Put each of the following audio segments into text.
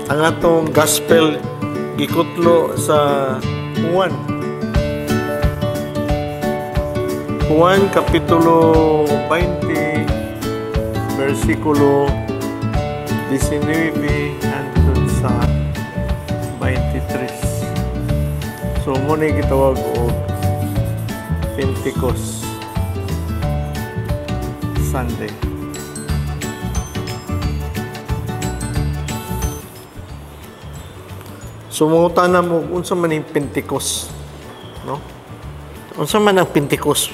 Ang atong gospel gikutlo sa Juan. Juan kapitulo 20 versikulo 19 hangtod sa 23. So mo ni gitawag og Pentecost Sunday. So mangutana mo unsa man ning Pentecost, no? Unsa man ang Pentecost?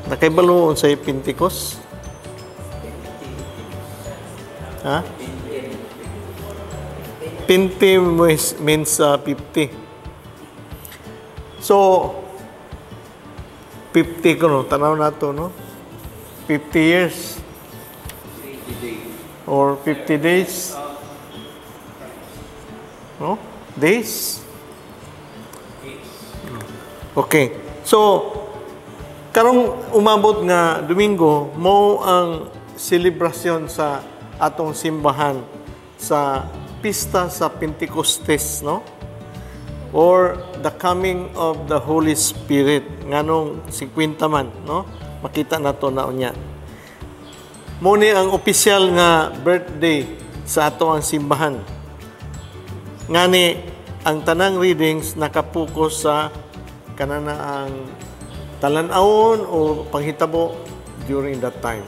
Nakaibalo unsay Pentecost? Ha? Pente means 50. So 50 ko no, tanaw nato, no? 50 years or 50 days. No? Days? Okay. So, karong umabot nga Domingo, mo ang selebrasyon sa atong simbahan sa pista sa Pentecostes, no? Or the coming of the Holy Spirit. Nganong 50 man, no? Makita na to na unya. Mo ni ang opisyal nga birthday sa ato ang simbahan. Ngani ang tanang readings nakapokus sa kanana ang talan-awon o panghitabo during that time.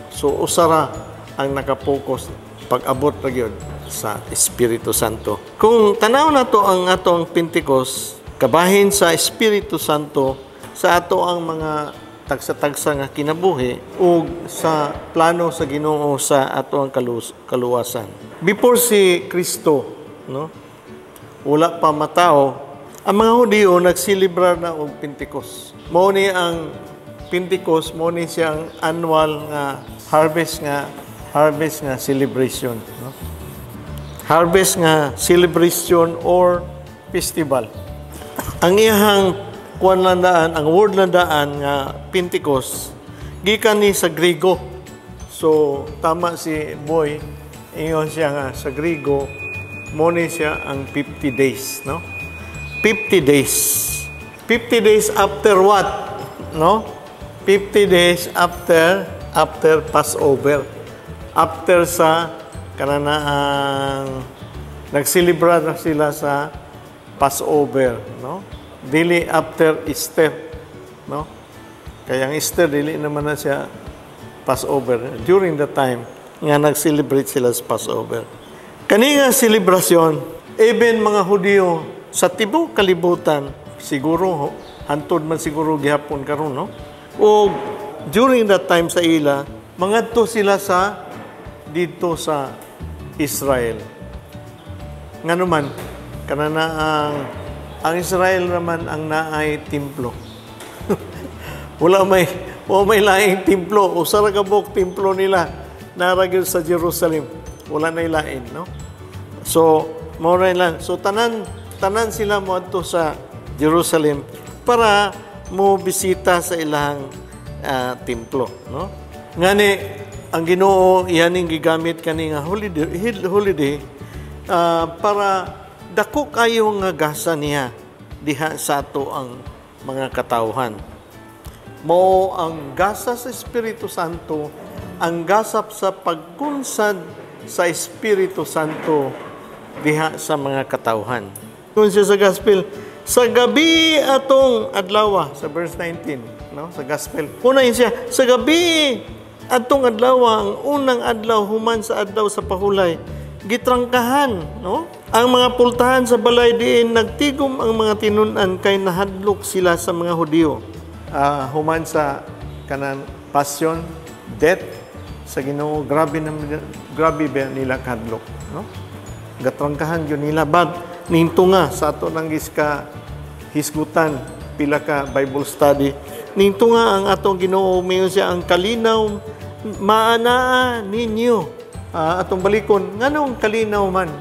So usara ang nakapokus pag-abot ra gyud sa Espiritu Santo. Kung tanaw nato ang atong Pentecost, kabahin sa Espiritu Santo sa ato ang mga tagsa-tagsa nga kinabuhi ug sa plano sa Ginoo sa ato ang kaluwasan. Before si Kristo, no? Wala pa matao, ang mga Hudiyo nagselebrar na og Pentecost. Mao ni ang Pentecost, mao ni siyang annual nga harvest nga celebration, no? Harvest nga celebration or festival. Ang iyahang kuan landaan, ang word landaan nga Pentecost gikan ni sa Griego. So tama si Boy, ingon siya nga sa Griego mo ni siya ang 50 days, no? 50 days. 50 days after what? No? 50 days after Passover. After sa kananaang nagselebrar na sila sa Passover, no? Dili after Easter, no? Kaya ang Easter dili naman na siya Passover. During the time nga nag-celebrate sila sa Passover. Kani nga selebrasyon, even mga Hudiyo sa tibuok kalibutan, siguro hantod man siguro gihapon karon, no? O during that time sa ila, mangadto sila sa dito sa Israel. Ngano man, kanana ang Israel naman ang naay templo. Wala may laing templo. Usa ra ka buok templo nila nara gyud sa Jerusalem. Wala nay lain, no? So, mao ra lang. So tanan sila moadto sa Jerusalem para mo bisita sa ilang templo, no? Ngani ang Ginoo iyaning gigamit kani nga holiday para dako kayo nga gasa niya diha sa ato ang mga katawhan. Mao ang gasa sa Espiritu Santo, ang gasap sa pagkunsad sa Espiritu Santo diha sa mga katawhan. Kung siya sa gospel, sa gabi atong adlaw, sa verse 19, no, sa gospel. Una siya, sa gabi atong adlaw, ang unang adlaw human sa adlaw sa pahulay, gitrangkahan, no? Ang mga pultahan sa balay diin nagtigom ang mga tinun-an kay nahadlok sila sa mga Hudiyo. Human sa kanan passion, death sa Ginoo, grabe na grabe ba nila kahadlok, no? Gatrangkahan gyud nila, but ningtunga sa ato nang giska hisgutan pila ka Bible study, ningtunga ang atong Ginoo, mayon siya ang kalinaw maanaa ninyo. Atong balikon, nganong kalinaw man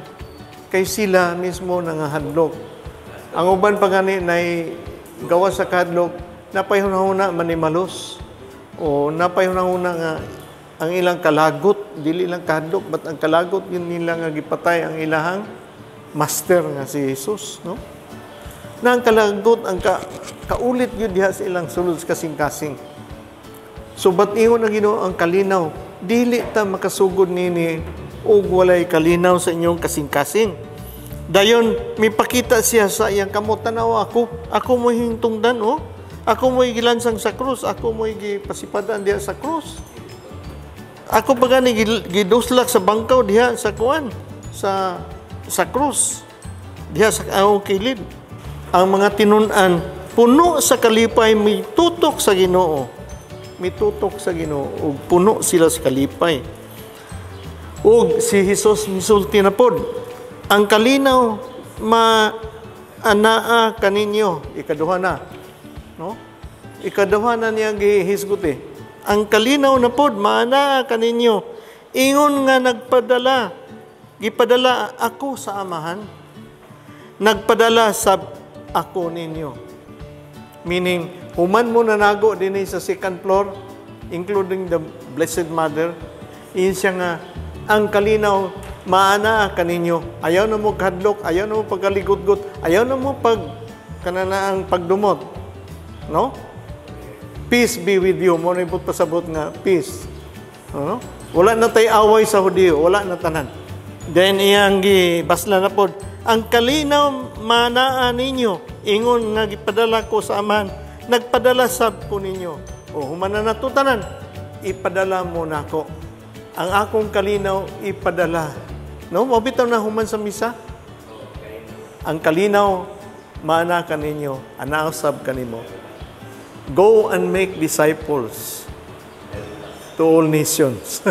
kay sila mismo nangahadlok. Ang uban pa gani nay gawas sa kahadlok, napayhunahuna manimalos o napayhunahuna nga Ang ilang kalagot, dili lang kahadlok, but ang kalagot yun nila nga gipatay ang ilahang master nga si Jesus, no? Na ang kalagot, ang kaulit yun diha sa ilang sulod sa kasing-kasing. So, ba't ingon ang Ginoo, ang kalinaw, dili ta makasugod nini ug walay kalinaw sa inyong kasing-kasing. Dayon, mipakita siya sa iyang kamot, "Tanaw ako, ako mo hingtungdan, oh. Ako mo'y gilansang sa krus, ako mo'y gipasipadan diha sa krus. Ako pa gani giduslak sa bangkaw diha sa kuan, sa krus. Diha sa akong kilid." Ang mga tinun-an puno sa kalipay, mitutok sa Ginoo. Mitutok sa Ginoo ug puno sila sa kalipay. Ug si Hesus misulti na pod. "Ang kalinaw ma anaa kaninyo." Ikaduha na. No? Ikaduha na niya gihisgot eh. "Ang kalinaw na pod maanaa kaninyo. Ingon nga nagpadala, gipadala ako sa Amahan, nagpadala sab ako ninyo." Meaning, human mo nanago dinhi sa second floor, including the Blessed Mother, iyon siya nga, "Ang kalinaw, maana kaninyo. Ayaw na mo kahadlok, ayaw na mo pagkaligutgot, ayaw na mo pag kananaang pagdumot." No? "Peace be with you." Mo na pasabot nga peace. No? Wala na tay away sa Hudiyo, wala na tanan. Then iyang gibasla na pod, "Ang kalinaw manaa ninyo, ingon nga gipadala ko sa Amahan, nagpadala sab ko ninyo." O human na nato tanan, ipadala mo nako. Ang akong kalinaw ipadala. No, mao bitaw na human sa misa. Ang kalinaw maana kaninyo, anaa sab kanimo. Go and make disciples to all nations.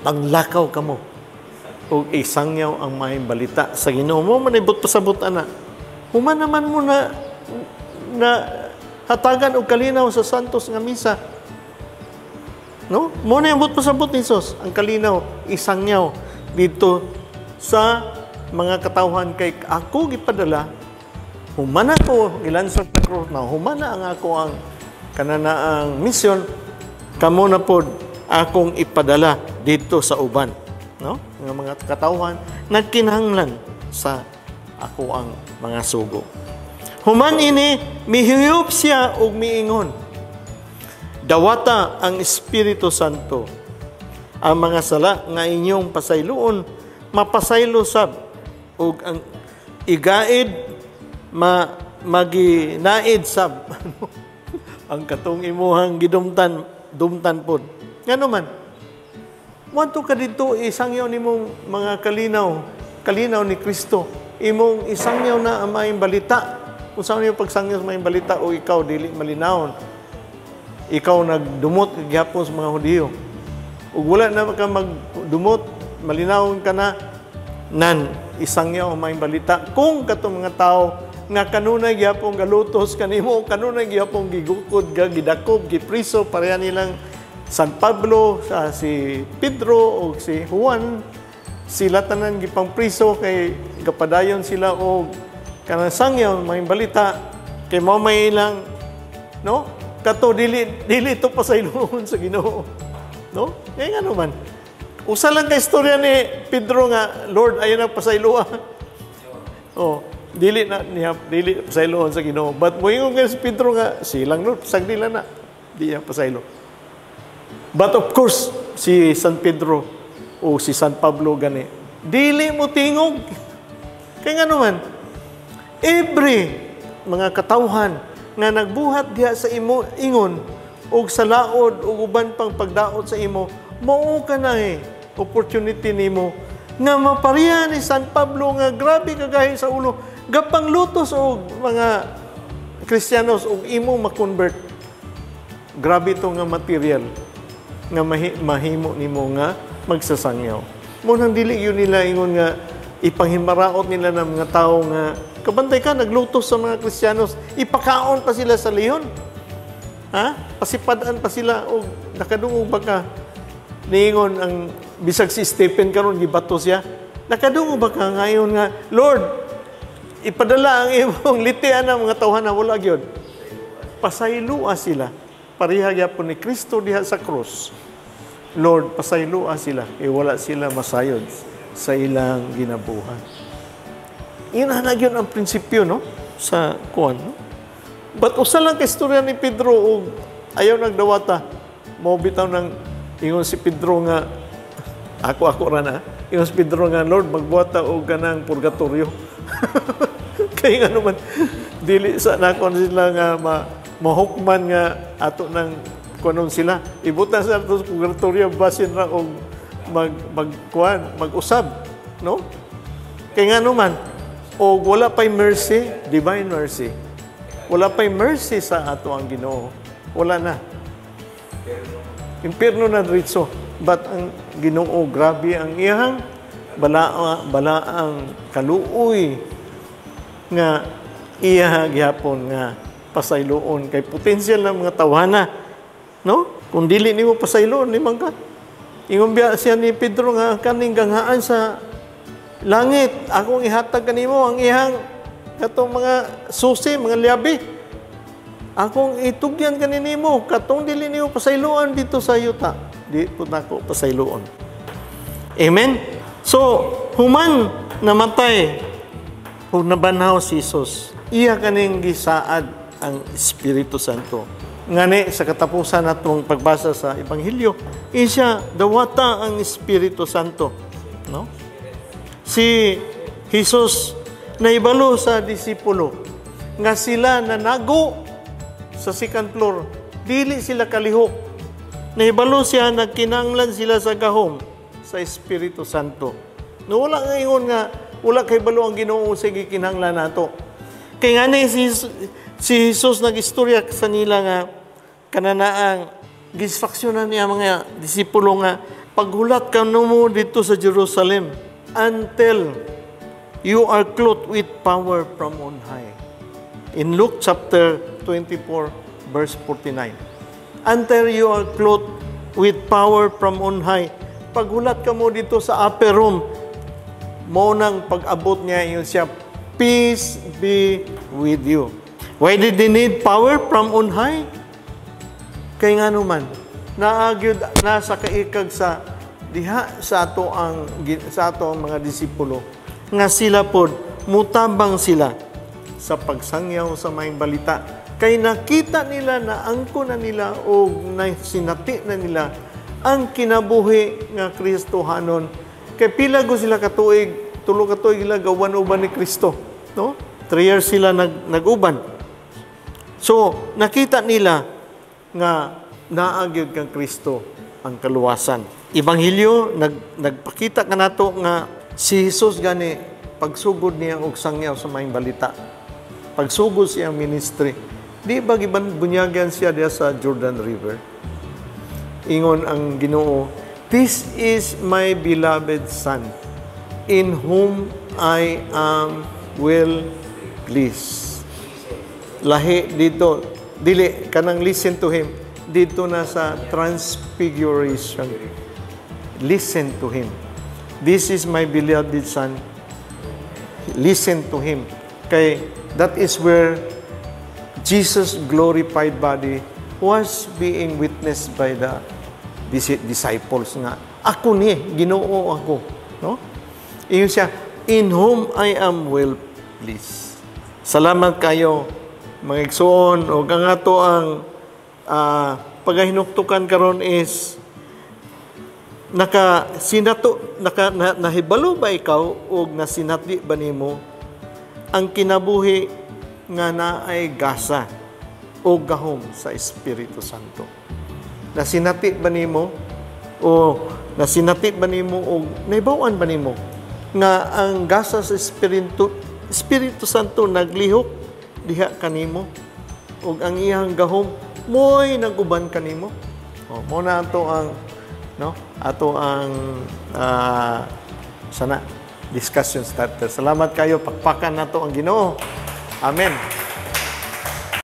Panglakaw kamo ug isangyaw ang maayong balita sa Ginoo mo man ibot pasabot ana. Human naman mo na na hatagan og kalinaw sa Santos nga misa. No? Mo na yung pasabot ni Jesus, ang kalinaw isangyaw dito sa mga katawhan kay ako gipadala, human ako gilansang sa krus na human na ang ako ang kananaang misyon, kamo na pod akong ipadala dito sa uban, no, nga mga katawhan nagkinahanglan sa ako ang mga sugo. Human ini, mihiyop siya ug miingon, "Dawata ang Espiritu Santo. Ang mga sala nga inyong pasayloon, mapasaylo sab, ug ang igaid, maginaid sab." Ang katong imuhang gidumtan, dumtan pod. Ngano man moadto ka didto, isangyaw nimong mga kalinaw, kalinaw ni Kristo, imong isangyaw na ang maayong balita. Kung saan yung pagsangyaw sa maayong balita o ikaw dili malinawon, ikaw nagdumot gihapon sa mga Hudiyo ug wala na ka magdumot, malinawon ka na nan isangyaw ang maayong balita. Kung katong mga tao nga kanunay gihapon galutos kanimo, kanunay gihapon gigukod ga, gidakop, gipriso, pareha nilang San Pablo sa si Pedro o si Juan, sila tanan gipangpriso kay gapadayon sila og kanang sangyaw maayong balita, kay mao may ilang, no, kato dili dili to pasayloon sa Ginoo, no? Kay ngano man usa lang ka istorya ni Pedro nga, "Lord, ayaw na pasayloa." Oh, dili na niya, dili pasayloon sa Ginoo. But moingon kay si Pedro nga silang, "Lord, sagdi lang na," di niya pasaylo. But of course, si San Pedro o si San Pablo gani dili mo tingog. Kay nga naman, every mga katawhan nga nagbuhat diha sa imo ingon og sa laod ug uban pang pagdaot sa imo, mao ka na eh opportunity nimo nga mapareha ni San Pablo nga grabe kagahi sa ulo, gapanglutos og mga Kristiyanos ug imong ma-convert. Grabe to nga material nga mahimo nimo nga magsasangyaw mo. Nang dili yun nila ingon nga ipanghimaraot nila ng mga tao nga kabantay ka naglutos sa mga Kristiyanos, ipakaon pa sila sa leon, ha, pasipadaan pa sila. Og nakadungog ba ka niingon ang bisag si Stephen karon gibato siya, nakadungog ba ka ngayon nga, "Lord, ipadala ang imong litian ng mga tawhan"? Na wala gyud. Pasayloa sila. Pareha gyapon ni Kristo diha sa krus. Lord, pasayloa sila, eh wala sila masayod sa ilang ginabuhat. Yun na yun ang prinsipyo, no? Sa kuan, no? But usa lang ka istorya ni Pedro og ayaw nagdawata. Mao bitaw nang ingon si Pedro nga ako ako ra na. Ingon si Pedro nga, "Lord, magbuhat ta og kanang purgatorio." Kay nga naman dili sa nako sila nga mahukman nga ato nang kunon sila. Ibutang sa ato sa purgatorio basin ra og mag magkuan, mag-usab, no? Kay nga naman og wala pay mercy, divine mercy. Wala pay mercy sa ato ang Ginoo. Wala na. Impierno na diretso. But ang Ginoo, grabe ang iyang bala ang kaluoy nga iya gihapon nga pasayloon kay potensyal ng mga tawhana, no? Kung dili nimo pasayloon ni man ka. Ingon biya siya ni Pedro nga kaning ganghaan sa langit akong ihatag kanimo ang iyang katong mga susi, mga lyabe. Akong itugyan kaninimo katong dili nimo pasayloan dito sa yuta. Di pud nako pasayloon. Amen. So, human namatay ug nabanhaw si Jesus, iya kaning gisaad ang Espiritu Santo. Ngani sa katapusan natong pagbasa sa Ebanghelyo, isya dawata ang Espiritu Santo, no? Si Jesus naibalo sa disipulo nga sila nanago sa second floor, dili sila kalihok. Nahibalo siya nagkinanglan sila sa gahom sa Espiritu Santo. No, wala nga ingon nga wala kay balo ang Ginoo sa gikinahanglan nato. Kay ngani si Jesus nag-istorya sa nila nga kananaang giinstruksyonan niya mga disipulo nga paghulat ka mo dito sa Jerusalem until you are clothed with power from on high. In Luke chapter 24 verse 49. Until you are clothed with power from on high. Paghulat ka mo dito sa upper room, mo nang pag-abot niya yun siya, "Peace be with you." Why did they need power from on high? Kay nga naman, naagyod nasa kaikag sa diha sa ato ang mga disipulo nga sila pod mutabang sila sa pagsangyaw sa maayong balita kay nakita nila na angko na nila o sinati na nila ang kinabuhi nga Kristohanon. Kay pila go sila katuig? 3 ka tuig sila gawan uban ni Kristo, no? 3 years sila nag-uban. So nakita nila nga naagyod kang Kristo ang kaluwasan. Ebanghelyo nagpakita kanato nga si Jesus gani pagsugod niya og sangyaw sa maayong balita. Pagsugod siyang ministry, di ba giban bunyagan siya diya sa Jordan River? Ingon ang Ginoo, "This is my beloved Son, in whom I am well pleased." Lahi dito, dili kanang "listen to him," dito na sa Transfiguration. Listen to him. "This is my beloved Son. Listen to him." Kay that is where Jesus' glorified body was being witnessed by the disciples nga ako ni Ginoo ako, no? Ingon siya, "In whom I am well pleased." Salamat kayo, mga igsoon, ug ang ato ang pagahinuktukan karon is naka sinato naka na, nahibalo ba ikaw og nasinati ba nimo ang kinabuhi nga naay gasa o gahom sa Espiritu Santo? Nasinati ba nimo o nasinati ba nimo o nahibaw-an ba nimo nga ang gasa sa Espiritu Espiritu Santo naglihok diha kanimo ug ang iyang gahom mo'y naguban kanimo? O mo na ato ang, no, ato ang sana discussion starter. Salamat kayo. Pakpakan nato ang Ginoo. Amen.